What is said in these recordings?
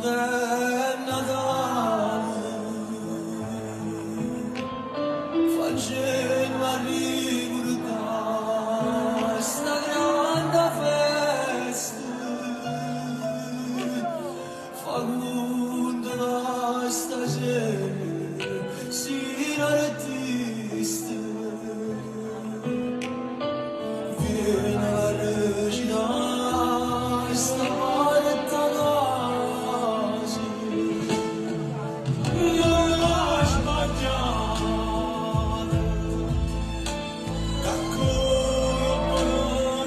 Quando è Natale, facenno arricurdà 'sta grande festa, fa conto ca stasera si' n'artista. Viene a recità 'sta casa. Nun l'ha sbagliata, ca colpa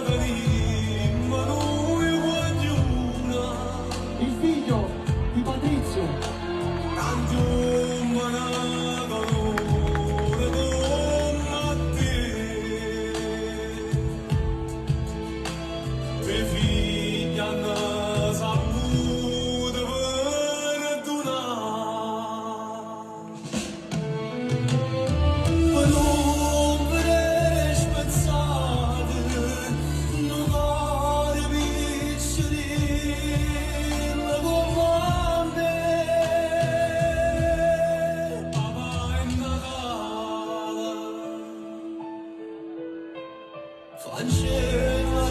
tenimmo nuje guagliune. Il figlio di Patrizio. Tanti uommene d'onore comme a te, P' 'e figlie hanno saputo perdunà. Pe' spezzate, nu core piccerillo comme a me. Papà è Natale, facenno